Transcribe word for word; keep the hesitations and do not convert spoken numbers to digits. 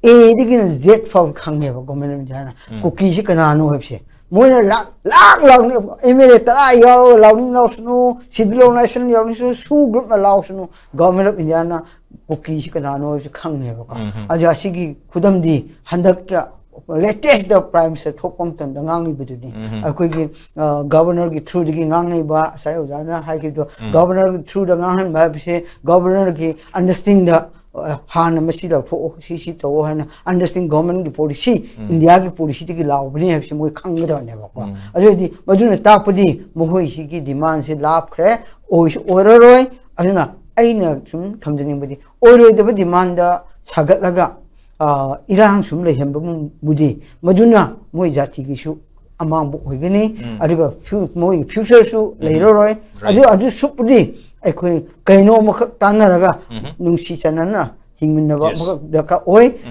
ꯑꯦꯗꯒꯤꯅ Z ꯐꯥꯎ ꯈꯪꯉꯦꯕ government of ꯏꯟꯗꯤꯌꯥꯅ꯫ ꯀꯨꯀꯤꯁꯤ ꯀꯅꯥꯅꯣ ꯍꯥꯏꯕꯁꯦ ꯃꯣꯏꯅ ꯂꯥꯛ ꯂꯥꯛ ꯂꯥꯎꯅꯤ꯫ ꯑꯦꯝ ꯑꯦꯜ ꯑꯦ ꯇꯔꯥ ꯌꯥꯎꯔꯣ, ꯂꯥꯎꯅꯤꯡ ꯂꯥꯎꯁꯅꯨ, ꯁꯤꯚꯤꯜ ꯑꯣꯔꯒꯅꯥꯏꯖꯦꯁꯟ ꯌꯥꯎꯔꯁꯨ, ꯁꯨ ꯒ꯭ꯔꯨꯞꯅ ꯂꯥꯎꯁꯅꯨ, ꯒꯣꯔꯃꯦꯟ ꯑꯣꯐ ꯏꯟꯗꯤꯌꯥꯅ ꯀꯨꯀꯤꯁꯤ ꯀꯅꯥꯅꯣ ꯍꯥꯏꯕꯁꯤ ꯈꯪꯉꯦꯕꯀꯣ꯫ ꯑꯗꯣ ꯑꯁꯤꯒꯤ ꯈꯨꯗꯝꯗꯤ ꯍꯟꯗꯛꯀ ꯂꯦꯇꯦꯁꯇ ꯄ꯭ꯔꯥꯏꯝ ꯃꯤꯅꯤꯁꯇꯔ ꯊꯣꯛꯄ ꯃꯇꯝꯗ ꯉꯥꯡꯂꯤꯕꯗꯨꯅꯤ꯫ ꯑꯩꯈꯣꯏꯒꯤ ꯒꯚꯔꯅꯔꯒꯤ ꯊ꯭ꯔꯨꯗꯒꯤ ꯉꯥꯡꯅꯩꯕ, ꯉꯁꯥꯏ ꯑꯣꯖꯥꯅ ꯍꯥꯏꯈꯤꯕꯗꯣ, ꯒꯚꯔꯅꯔꯒꯤ ꯊ꯭ꯔꯨꯗ ꯉꯥꯡꯍꯟꯕ ꯍꯥꯏꯕꯁꯦ ꯒꯚꯔꯅꯔꯒꯤ ꯑꯟꯗꯔꯁꯇꯦꯟꯗꯤꯡꯗ ꯍꯥꯟꯅ ꯃꯁꯤ ꯂꯧꯊꯣꯛꯑꯣ, ꯁꯤ ꯁꯤ ꯇꯧꯑꯣ ꯍꯥꯏꯅ ꯑꯟꯗꯔꯁꯇꯦꯟꯗꯤꯡ ꯒꯣꯔꯃꯦꯟꯒꯤ ꯄꯣꯂꯤꯁꯤ, ꯏꯟꯗꯤꯌꯥꯒꯤ ꯄꯣꯂꯤꯁꯤꯗꯒꯤ ꯂꯥꯎꯕꯅꯤ ꯍꯥꯏꯕꯁꯤ ꯃꯣꯏ ꯈꯪꯒꯗꯕꯅꯦꯕꯀꯣ꯫ ꯑꯗꯨ ꯑꯣꯏꯔꯗꯤ ꯃꯗꯨꯅ ꯇꯥꯛꯄꯗꯤ ꯃꯈꯣꯏꯁꯤꯒꯤ ꯗꯤꯃꯥꯟꯁꯦ ꯂꯥꯞꯈ꯭ꯔꯦ, ꯑꯣꯏꯁꯨ ꯑꯣꯏꯔꯔꯣꯏ꯫ ꯑꯗꯨꯅ ꯑꯩꯅ ꯁꯨꯝ ꯊꯝꯖꯅꯤꯡꯕꯗꯤ ꯑꯣꯏꯔꯣꯏꯗꯕ ꯗꯤꯃꯥꯟꯗ ꯁꯥꯒꯠꯂꯒ ꯏꯔꯥꯡ ꯁꯨꯝ ꯂꯩꯍꯟꯕꯕꯨꯗꯤ ꯃꯗꯨꯅ ꯃꯣꯏ ꯖꯥꯇꯤꯒꯤꯁꯨ ꯑꯃꯥꯡꯕ ꯑꯣꯏꯒꯅꯤ, ꯑꯗꯨꯒ ꯃꯣꯏꯒꯤ ꯐ꯭ꯌꯨꯆꯔꯁꯨ ꯂꯩꯔꯔꯣꯏ꯫ ꯑꯗꯨ ꯑꯗꯨ ꯁꯨꯞꯄꯨꯗꯤ ꯑꯩꯈꯣꯏ ꯀꯩꯅꯣ ꯑꯃꯈꯛ ꯇꯥꯟꯅꯔꯒ ꯅꯨꯡꯁꯤ ꯆꯥꯟꯅꯅ ꯍꯤꯡꯃꯤꯟꯅꯕ ꯑꯃꯈꯛ ꯗꯔꯀꯥꯔ ꯑꯣꯏ꯫